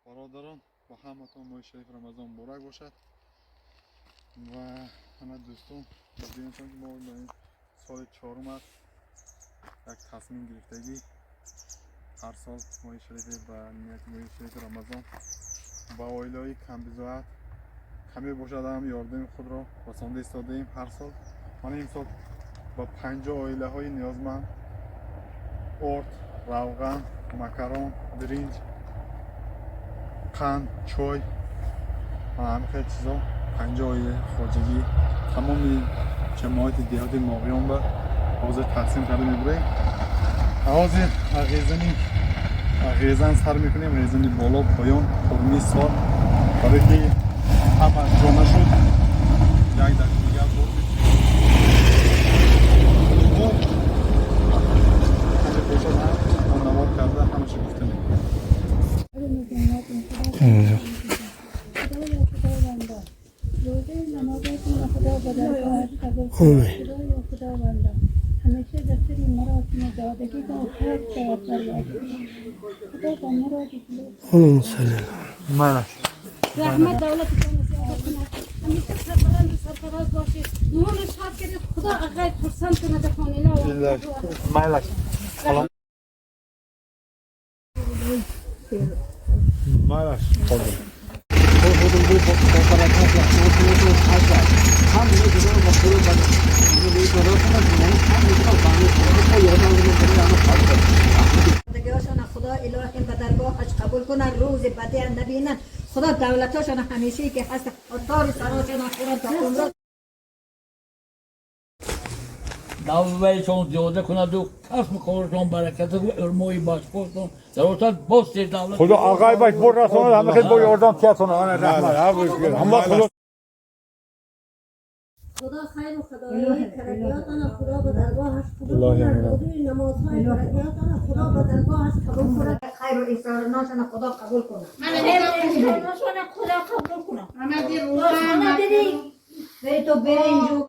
Бародарон, ба ҳаматон моҳи шарифи Рамазон муборак бошад ва ҳама дӯстон бинетон, ки мо дар ин соли чорум аст як тасмим гирифтагӣ, ҳар сол моҳи шарифи ба нияти моҳи шарифи Рамазон ба оилаҳои камбизоат каме бошад ҳам ёрдами худро расонда истодаем ҳар сол. Мана имсол ба 50 оилаҳои ниёзманд орд, равған, макарон, биринҷ, қанд, чой ва ҳамин хел чизо, 50 оилаи хоҷагӣ тамоми ҷамоати деҳоти Моғиён ба ҳозир тақсим карда мебурем. Ҳозир ғезан сар мекунем, ғезани боло, поён, хурми сол, барое ки ҳама ҷо нашуд, як дақиқа дигар бор каме бошад ҳам мо навор карда ҳамаша гуфта мекунем. خدایا خداوندا، روزه نمازاتون را خدا به درگاهت قبول کند. خدایا خداوندا، همیشه در سر مراسم زادگی با خیر شود خدا با مراد. Майла. رحمت دولتتان زیادت کند، همیشه سربلند و سرفراز باشید. نون شاد کردید، خدا غیر خرسند کند در خانه. Майлаш. Майлаш. بندگی‌هاشان خدا الهی به درگاهش قبول کنه، روز بدی نبینن. خدا دولتاشان همیشه که هست تار سراشان خورن تا عمر. Давлатшон зиёда кунаду касбу коршон баракат, урмои башқошон даротад, боз тез давлат. Худо ағай баш бо расонад, ҳама хел бо ёрдам тиятона. Ана раҳмат, ҳама худо. خدا خیر و خدایی کرگیاتان خدا به درگاهش قبول کند. روزه نمازهای کرگیاتان خدا به درگاهش قبول کند. خیر و ایثارناشان خدا قبول کنه. خدا قبول کنه. خدا تو برنج و